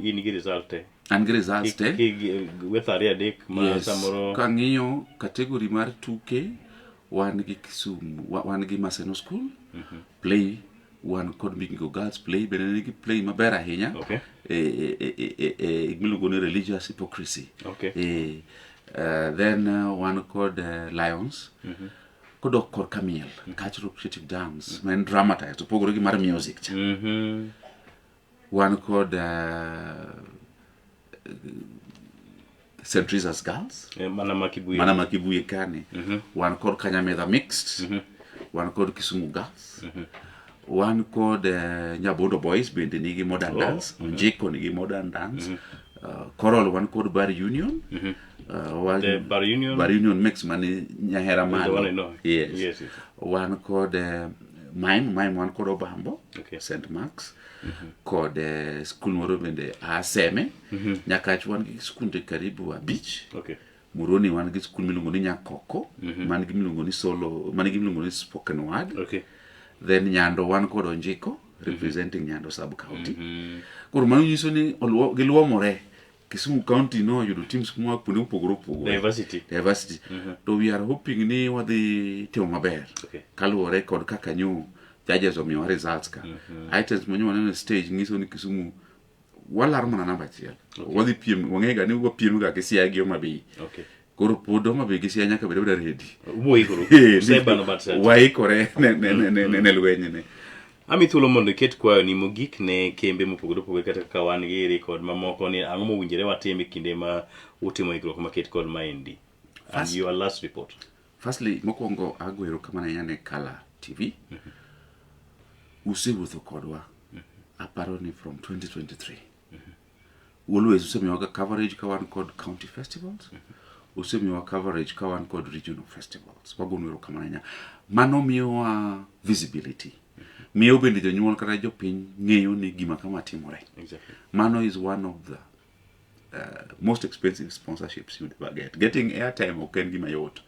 in gi result te? An gi results te. Ki weth ariyo adek ma Yes. samoro Kang'iyo category mar tuke, wan gi Kisumu, wan gi Maseno School, play, wan kod Migingo Girls play, bende nigi play maber ahinya. Miluongo ni religious hypocrisy. Then wan kod Lions. Kodok korka miel, cultural creative dance, ma en dramatized, opogore gi mar music cha. Wan kod St. Teresa's Girls. Mana ma Kibuye. Mana ma Kibuye kani. Wan kod Kanyamedha Mixed. Wan kod Kisumu Girls. Wan kod Nyabondo Boys bende nigi modern dance. Onjiko nigi modern dance. Choral wan kod Bar Union. The Bar Union? Bar Union Mix mani Nyahera The malo. one I know. Yes. Yes, yes. Wan kod Mime wan kod Obambo. St. Mark's. Kod skul moro bende Aseme. Nyakach wan gi skunde karibu abich. Muroni wan gi skul miluongo ni Nyakoko, man gi miluongo ni solo, man gi miluongo ni spoken word. Then Nyando wan kod Onjiko, representing Nyando sub county. Koro mano nyiso ni giluomore. Kisumu County no yudo teams moa kuonde mopogore opogore. Diversity. Diversity. To we are hoping ni wadhi timo maber. Kaluwore kod kaka nyo judges omiyowa results ka. Items manyo waneno e stage nyiso ni Kisumu walaro mana namba achiel. Wadhi piem, wang'e ga ni wapiem ga gi Siaya gi Homa Bay. Koro pod Homa Bay gi Siaya nyaka bed abeda ready. Uboikore. Usebano bat set. Waikore ne lweny ne. Ami thuolo mondo iket kwayo ni mogik ne kembe mopogore opogore kata kaka wan gi eri kod mamoko ni ang'o mowinjore watim e kinde ma utimo ikruok maket kod maendi. And your last report. Firstly, mokwongo ago erokamano ahinya ne Kala TV. Usewuotho kodwa. Aparo ni from 2023 always usemiyowaga coverage ka wan kod county festivals, usemiyowa coverage ka wan kod regional festivals. Wagonu erokamano ahinya. Mano miyowa visibility, miyo bende jonyuol kata jopiny ng'eyo ni gima kama timore. Mano is one of the most expensive sponsorships you'd ever get. Getting airtime ok en gima yot,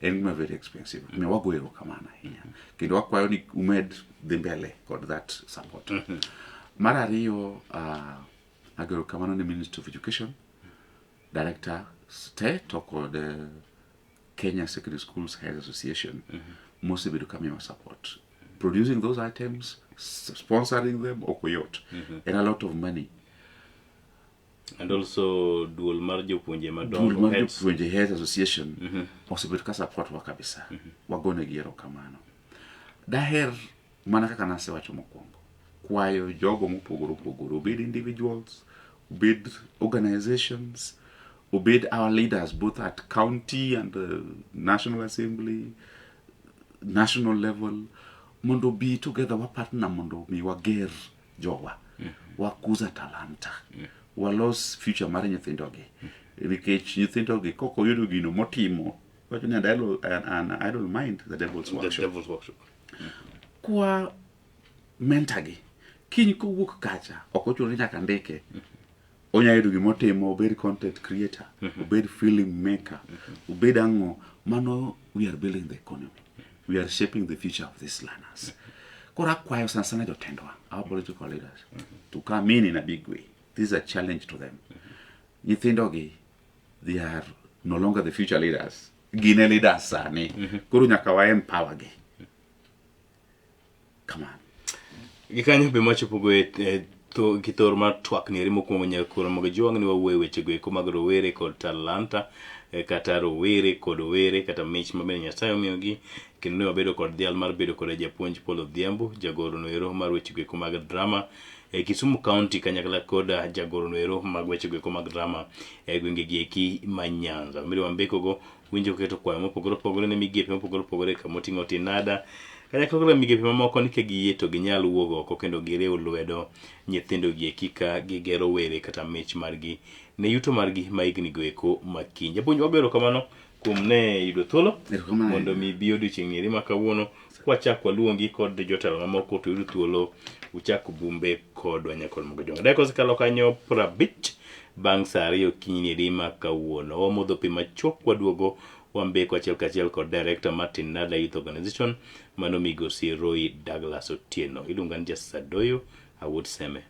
en gima very expensive. Omiyo wago erokamano ahinya kendo wakwayo ni umed dhi mbele kod that support. Mar ariyo, ago erokamano ne Ministry of Education, director te to kod Kenya Secondary Schools Heads Association mosebedo ka miyowa support. Producing those items, sponsoring them ok oyot. En a lot of money. And also duol mar jopuonje Duol madongo, mar heads. jopuonje, Heads Association, osebedo ka support wa kabisa. Wagonegi erokamano. Daher mana kaka nasewacho mokwongo, kwayo jogo mopogore opogore, obed individuals, obed organizations, obed our leaders both at county and national assembly, national level, mondo be together wa partner mondo mi wager jowa, wakuza talanta, walos future mar nyithindogi, nikech nyithindogi kok oyudo gino motimo, wacho ni an idle mind, the devil's The workshop. Devil's workshop. Kwa mentor gi, kiny kowuok kacha ok ochuno ni nyaka ndike, onya yudo gimotimo, obed content creator, obed film maker, obed ang'o. Mano we are building the economy, we are shaping the future of these learners. Koro akwayo sana sana jotendwa, our political leaders, to come in a big way. This is a challenge to them. Nyithindogi, they are no longer the future leaders, gin e leaders sani. Koro nyaka wa empower gi. Come on. Gikanyo be machopogo e gi thor mar twak nieri mokwongo nyakoro mag jwang' ni wawuoyo e wechego eko mag rowere kod talanta, kata rowere kod owere kata mich ma bende Nyasaye omiyogi, kendo ne wabedo kod dhial mar bedo kod japuonj Paul Odhiambo, jagoro noero mar wechego eko mag drama e Kisumu County, kanyakla kod jagoro noero mag wechego eko mag drama e gwenge gi eki ma Nyanza. Omedo wambekogo winjo keto kwayo mopogore opogore ne migepe mopogore opogore kamoting'o Tinada kanyakla kod migepe mamoko ni ka giyie to ginyal wuok oko kendo giriw lwedo nyithindo gi eki ka gigero were kata mich margi ne yuto margi ma higni go eko makiny. Japuonj, wago erokamano kuom ne yudo thuolo Erokamano. mondo mi bi odiochieng' eri ma kawuono kwachak waluongi kod jotelo mamoko to yudo thuolo uchak bumbe kodwa nyakod mogo jonga. Dakika osekalo kanyo 50 bang' saa 2 okinyi eri ma kawuono. Wamodho pi machuok, waduogo wambeko achiel kachiel kod director Martin Nada Youth Organization, mano migosi Roy Douglas Otieno. Iluonga ni Jasadoyo Awuod Seme.